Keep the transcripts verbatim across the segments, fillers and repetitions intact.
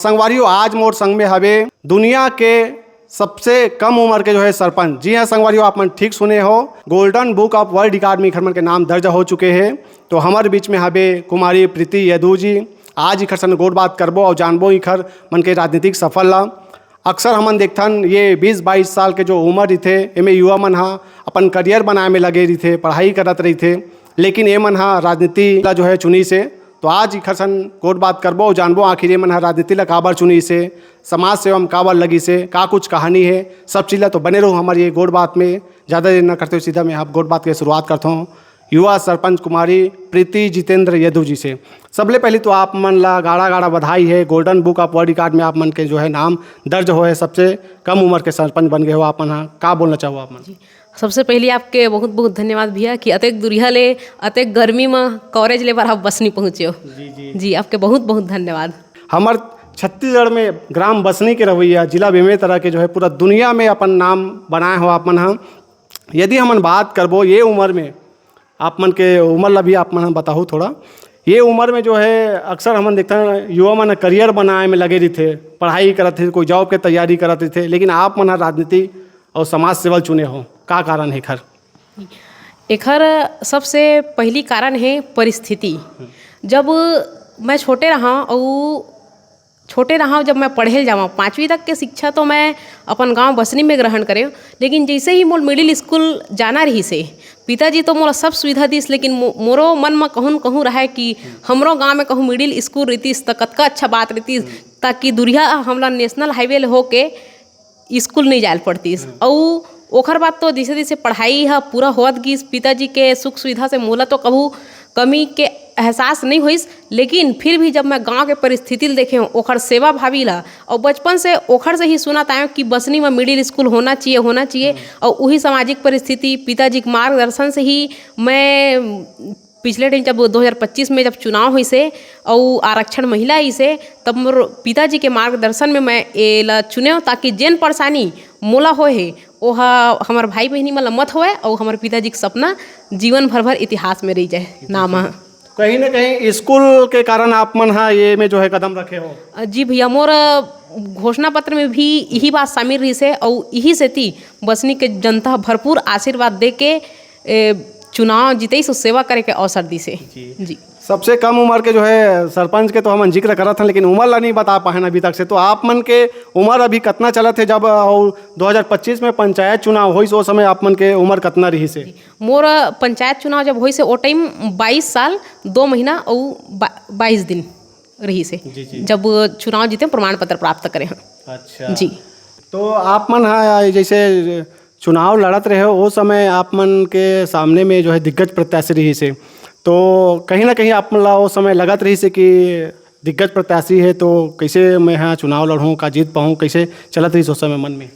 संगवारियों, आज मोर संग में हवे दुनिया के सबसे कम उम्र के जो है सरपंच। जी हाँ संगवारियों, आप मन ठीक सुने हो, Golden Book of World Record में इखर मन के नाम दर्ज हो चुके हैं। तो हमर बीच में हवे कुमारी प्रीति यदु जी। आज इखर सन गोठ बात करबो और जानबो इखर मन के राजनीतिक सफर ला। अक्सर हमन देखथन, ये बीस बाईस साल के जो उम्र रहिथे, एमे युवा मन ह अपन करियर बनाए में लगे रहिथे, पढ़ाई करत रहिथे, लेकिन ये मन ह राजनीति ला जो है चुनिस हे। तो आज इखर सन गोठ बात करबो, जानबो आखिर ये मन ह राजनीति ला काबर चुनिस हे, समाज सेवा में काबर लगिस हे, का कुछ कहानी हे, सब चीज ला। तो बने रहो हमर ये गोठ बात में। ज़्यादा देर न करते हुए सीधा मैं आप गोठ बात के शुरुआत करता हूँ युवा सरपंच कुमारी प्रीति जितेंद्र यदु जी से। सबले पहले तो आप मन ला गाड़ा गाड़ा बधाई है, Golden Book of World Record में आप मन के जो है नाम दर्ज हो है, सबसे कम उम्र के सरपंच बन गए हो आप मन हा। का बोलना चाहो आप मन? जी, सबसे पहले आपके बहुत बहुत धन्यवाद भैया कि अतेक दुरिहा ले, अतेक गर्मी में कवरेज ले बर आप बसनी पहुँचे हो। जी जी। जी, आपके बहुत बहुत धन्यवाद। हमर छत्तीसगढ़ में ग्राम बसनी के रवैया, जिला बेमेतरा के जो है पूरा दुनिया में अपन नाम बनाए हो आप मन हा। यदि हमन बात करबो ये उम्र में, आप मन के उम्र ला भी आप मन बताहू थोड़ा। ये उम्र में जो है अक्सर हमन देखथन युवा मन करियर बनाए में लगे रहिथे, पढ़ाई करत रहिथे, कोई जॉब के तैयारी करत रहिथे, लेकिन आप मन ह राजनीति और समाज सेवा चुने हो, का कारण है एखर? एखर सबसे पहली कारण है परिस्थिति। जब मैं छोटे रहा और छोटे रहा, जब मैं पढ़े ल जावा, पाँचवीं तक के शिक्षा तो मैं अपन गांव बसनी में ग्रहण करे, लेकिन जैसे ही मोर मिडिल स्कूल जाना रहिस हे, पिताजी तो मोला सब सुविधा दिस, लेकिन मो-, मोरो मन में कहूँ न कहूँ रहे कि हमरो गांव में कहूँ मिडिल स्कूल रहितिस त कतका अच्छा बात रहितिस, ताकि दुरिहा हमला नेशनल हाईवे ले होके स्कूल नहीं जाए ल पड़तिस। अउ ओखर बाद तो जैसे जैसे पढ़ाई ह पूरा होत गिस, पिताजी के सुख सुविधा से मोला तो कभू कमी के एहसास नहीं होइस, लेकिन फिर भी जब मैं गांव के परिस्थिति ल देखे हूँ, ओखर सेवा भावी ला, और बचपन से ओखर से ही सुनत आए हूँ कि बसनी में मिडिल स्कूल होना चाहिए, होना चाहिए। और वही सामाजिक परिस्थिति, पिताजी के मार्गदर्शन से ही मैं पिछले दिन जब दो हज़ार पच्चीस में जब चुनाव होइस हे अउ आरक्षण महिला आइस हे, तब मोर पिताजी के मार्गदर्शन में मैं एला चुने हूँ, ताकि जेन परेशानी मोला होए हे, ओहा हमर भाई बहिनी मन ल मत होवय अउ हमर पिताजी के सपना जीवन भर भर इतिहास में रह जाए, नाम ह। कहीं ना कहीं स्कूल के कारण आप मन हा ये में जो है कदम रखे हो। अ, जी भैया, मोर, अ, घोषणा पत्र में भी यही बात शामिल रहिस हे अउ यही सेती बसनी के जनता भरपूर आशीर्वाद दे के, ए, चुनाव जीतइस अउ सेवा करे के अवसर दिस हे। जी। जी। सबसे कम उम्र के जो है सरपंच के तो हमन जिक्र करत हन, लेकिन उम्र ला नहीं बता पाए हन अभी तक से। तो आप मन के उम्र अभी कितना चलत हे जब, अउ दो हज़ार पच्चीस में पंचायत चुनाव होइस, ओ समय आप मन के उम्र कितना रहिस हे? मोर पंचायत चुनाव जब होइस हे, ओ टाइम बाईस साल दो महीना अउ बा-, बाईस दिन रहिस हे, जी, जी। जब चुनाव जीते, प्रमाण पत्र प्राप्त करे हन। अच्छा। जी। तो आप मन हा जैसे चुनाव लड़त रहे हो, ओ समय आप मन के सामने में जो है दिग्गज प्रत्याशी रहिस हे, तो कहीं ना कहीं आप मन ला ओ समय लगत रहिस हे कि दिग्गज प्रत्याशी हे, तो कैसे मैं हा चुनाव लड़हूँ, का जीत पाहूँ, कैसे चलत रहिस ओ समय मन में?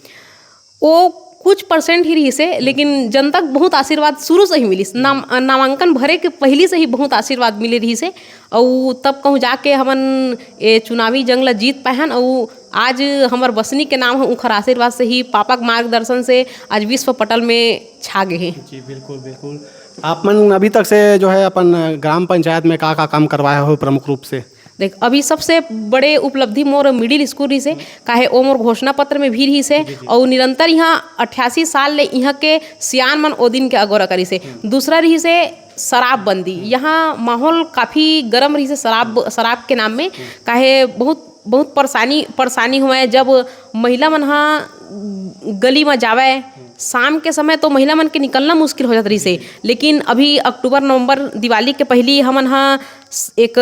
वो कुछ परसेंट ही रहिस हे, लेकिन जनता के बहुत आशीर्वाद शुरू से ही मिलिस। नाम-, नामांकन भरे के पहली से ही बहुत आशीर्वाद मिले रहिस हे। अउ तब कहूँ जाके हमन ए चुनावी जंग ला जीत पाए हन। अउ आज हमर बसनी के नाम ह उखर आशीर्वाद से ही, पापा के मार्गदर्शन से आज विश्व पटल में छा गे हे। जी, बिल्कुल, बिल्कुल। आप मन अभी तक से जो है अपन ग्राम पंचायत में का-का काम करवाए हो प्रमुख रूप से? देख, अभी सबसे बड़े उपलब्धि मोर मिडिल स्कूल रहिस हे, काहे ओ मोर घोषणा पत्र में भी रहिस हे, जी, जी। अउ निरंतर यहाँ अट्ठासी साल ले यहाँ के सियान मन ओ दिन के अगोरा करिस हे। दूसरा रहिस हे शराबबंदी, यहाँ माहौल काफ़ी गरम रहिस हे शराब, शराब के नाम में, काहे बहुत, बहुत परेशानी, परेशानी होवय जब महिला मन ह गली में जावय, शाम के समय तो महिला मन के निकलना मुश्किल हो जात रहिस हे, लेकिन अभी अक्टूबर नवंबर दिवाली के पहली हमन ह एक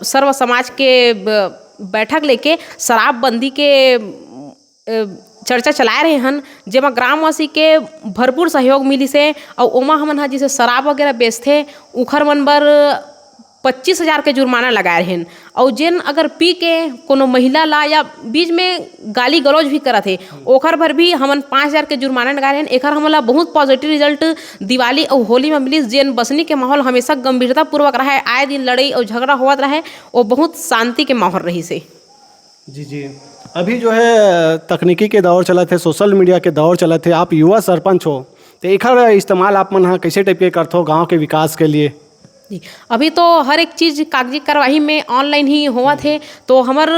सर्व समाज के ब-, बैठक लेके शराबबंदी के, अ, चर्चा चलाए रहे हन, जेमा ग्रामवासी के भरपूर सहयोग मिलिस हे। अउ ओमा हमन ह जैसे शराब वगैरह बेचथे, उखर मन बर पच्चीस हज़ार के जुर्माना लगाए रहेन। अउ जेन अगर पी के कोनो महिला ला या बीच में गाली गलौज भी करत हे, ओखर बर भी हमन पाँच हज़ार के जुर्माना लगाए रहेन। एखर हमन ला बहुत पॉजिटिव रिजल्ट दिवाली अउ होली में मिलिस। जेन बसनी के माहौल हमेशा गंभीरतापूर्वक रहे, आए दिन लड़ाई अउ झगड़ा होवत रहे, वो बहुत शांति के माहौल रहिस हे। जी, जी। अभी जो है तकनीकी के दौर चलत हे, सोशल मीडिया के दौर चलत हे, आप युवा सरपंच हो, तो एखर इस्तेमाल आप मन ह कैसे टाइप के करथो गांव के विकास के लिए? जी, अभी तो हर एक चीज कागजी कार्यवाही में ऑनलाइन ही होवत हे, तो हमर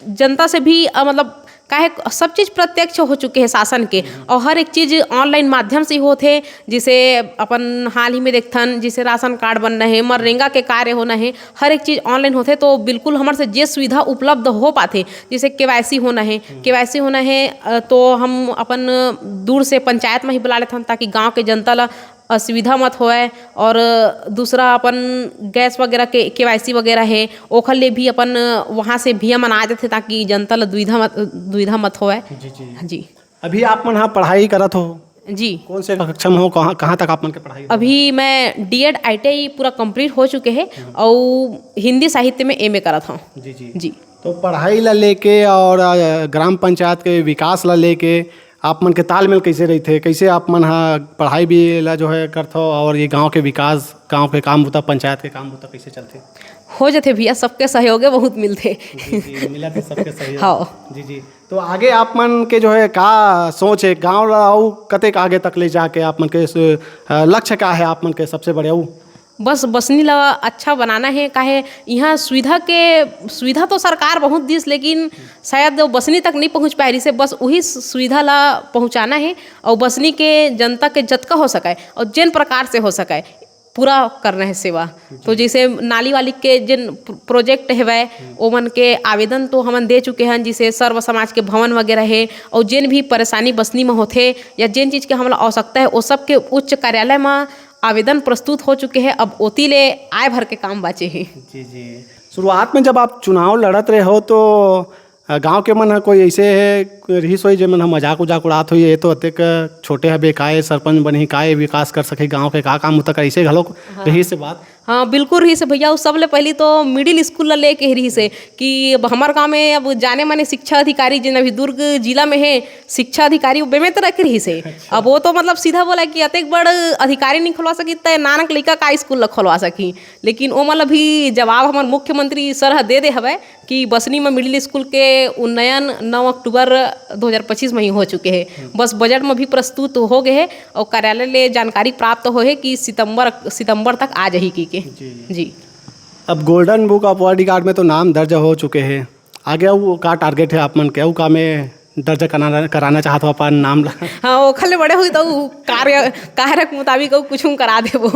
जनता से भी, अ, मतलब, काहे, सब चीज प्रत्यक्ष हो चुके हे शासन के, अउ हर एक चीज online माध्यम से ही होथे। जैसे अपन हाल ही में देखथन, जैसे राशन कार्ड बनना हे, मनरेगा के कार्य होना हे, हर एक चीज online होथे, तो बिल्कुल हमर से जे सुविधा उपलब्ध हो पाथे, जैसे केवाईसी होना हे, केवाईसी होना हे, अ, तो हम अपन दूर से पंचायत में ही बुला लेथन, ताकि गांव के जनता ला असुविधा मत होवय। और दूसरा, अपन गैस वगैरह के केवाईसी वगैरह हे, ओखर ले भी अपन वहाँ से भैया मन आ जाथे, ताकि जनता ला दुविधा मत, दुविधा मत होवय। जी, जी। जी। अभी आप मन ह पढ़ाई करत हो? जी। कौन से कक्षा में हो? कहाँ, कहाँ तक आप मन के पढ़ाई हो? अभी मैं डीएड, आईटीआई पूरा complete हो चुके हे, अउ हिंदी साहित्य में एमए करत हूँ। जी, जी। जी। तो पढ़ाई ला लेके और, अ, ग्राम पंचायत के विकास ला लेके आप मन के तालमेल कैसे रहिथे? कैसे आप मन ह पढ़ाई भी ला जो है करथो और ये गांव के विकास, गांव के काम बुता, पंचायत के काम बुता कैसे चलथे? हो जथे भैया, सबके सहयोग बहुत मिलथे। जी, जी, मिलत हे सबके सहयोग। हाँ। जी, जी। तो आगे आप मन के जो है का सोच है, गांव ला अउ कतेक आगे तक ले जाके आप मन के स-, अ, लक्ष्य का है आप मन के सबसे बड़े अउ? बस बसनी ला अच्छा बनाना हे, काहे इहाँ सुविधा के, सुविधा तो सरकार बहुत दिस, लेकिन शायद बसनी तक नहीं पहुँच पाए रहिसे। बस उही सु-, सुविधा ला पहुँचाना हे, और बसनी के जनता के जतका हो सके और जेन प्रकार से हो सके, पूरा करना हे सेवा। तो जैसे नाली वाली के जेन प्र-, project हेवय, ओमन के आवेदन तो हमन दे चुके हन, जैसे सर्व समाज के भवन वगैरह हे, और जेन भी परेशानी बसनी में होथे या जेन चीज के हमला आवश्यकता हे, वो सब के उच्च कार्यालय में आवेदन प्रस्तुत हो चुके हे। अब ओती ले आय भर के काम बाचे हे। जी, जी। शुरुआत में जब आप चुनाव लड़त रहे हो, तो, अ, गांव के मन ह कोई ऐसे हे, रिहिस होई, जेमन ह मजाक उजाक उड़ात होई, "ये तो अतेक छोटे हबे, का ये सरपंच बनही, का ये विकास कर सकही गांव के, का काम होता कर?" ऐसे घलो हाँ। रहिस हे बात? हाँ, बिल्कुल रहिस हे भैया। वो सबले पहली तो मिडिल स्कूल ला लेके ही रहिस हे कि अब हमर गांव में अब जाने माने शिक्षा अधिकारी, जेन अभी दुर्ग जिला में हे, शिक्षा अधिकारी, वो बेमेतरा के रहिस हे। अच्छा। अब वो तो मतलब सीधा बोला कि अतेक बड़ अधिकारी नहीं खोलवा सकी, तय नानक लइका का स्कूल ला खोलवा सकी। लेकिन ओमन ला भी जवाब हमर मुख्यमंत्री सर ह दे दे हवय कि बसनी म मिडिल स्कूल के उन्नयन नौ अक्टूबर दो हज़ार पच्चीस में ही हो चुके हे। बस बजट में भी प्रस्तुत हो गए हे और कार्यालय ले जानकारी प्राप्त हो हे कि सितंबर, सितंबर तक आ जाही की के। जी। जी। अब Golden Book of World Record में तो नाम दर्ज हो चुके हे, आगे अउ का target हे आप मन के, अउ का में दर्ज कराना, कराना चाहत हो अपन नाम ला? हाँ, ओखर ले बड़े होई तो उ कार्य, कार्य के मुताबिक अउ कुछ हम करा देबो।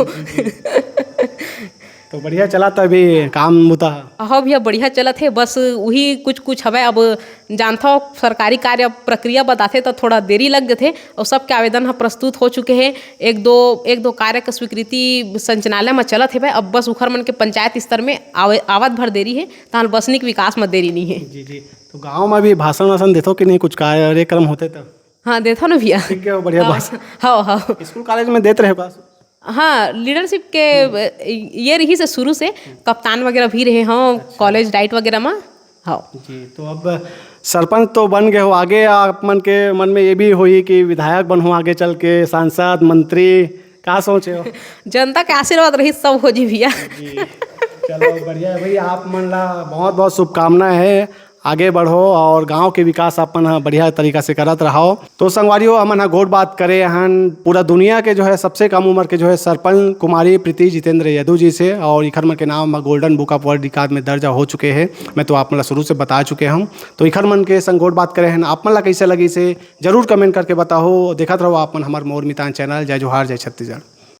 तो बढ़िया चलत अभी काम बुता? हाँ भैया, बढ़िया चलत हे, बस उही कुछ कुछ हवय। अब जानथव, सरकारी कार्य प्रक्रिया बताथे तो थोड़ा देरी लग जथे, और सबके आवेदन ह प्रस्तुत हो चुके हे। एक दो, एक दो कार्य के स्वीकृति संचालनालय में चलत हेवय, अब बस उखर मन के पंचायत स्तर में आवे, आवत भर देरी हे, तहन बसनी के विकास में देरी नहीं हे। जी, जी। तो गांव में भी भाषण वाषण देथो कि नहीं, कुछ कार्यक्रम होथे तो? हाँ, देथो ना भैया। ठीक है, बढ़िया हाँ, भाषण। हाँ, हाँ। स्कूल कॉलेज में देत रहे हो का? हाँ, leadership के ये रहिस हे शुरू से, कप्तान वगैरह भी रहे हों, अच्छा। College diet वगैरह में। हाँ। जी, तो अब सरपंच तो बन गए हो, आगे आप मन के मन में ये भी होई कि विधायक बनहूँ आगे चल के, सांसद, मंत्री, का सोचे हो? जनता के आशीर्वाद रही, सब हो जी भैया। जी, चलो बढ़िया है भाई, आप मन ला बहुत बहुत शुभकामनाएं है। आगे बढ़ो और गांव के विकास अपन ह बढ़िया तरीका से करत रहो। तो संगवारी हो, हमन ह गोठ बात करे हन पूरा दुनिया के जो है सबसे कम उम्र के जो है सरपंच कुमारी प्रीति जितेंद्र यदु जी से, और इखर मन के नाम ह Golden Book of World Record में दर्ज हो चुके हैं। मैं तो आप मन ला शुरू से बता चुके हूँ। तो इखर मन के संग गोठ बात करे हन, आप मन ला कैसे लगिस हे जरूर comment करके बताओ। देखत रहो आप मन हमर मोर मितान channel। जय जोहार, जय छत्तीसगढ़।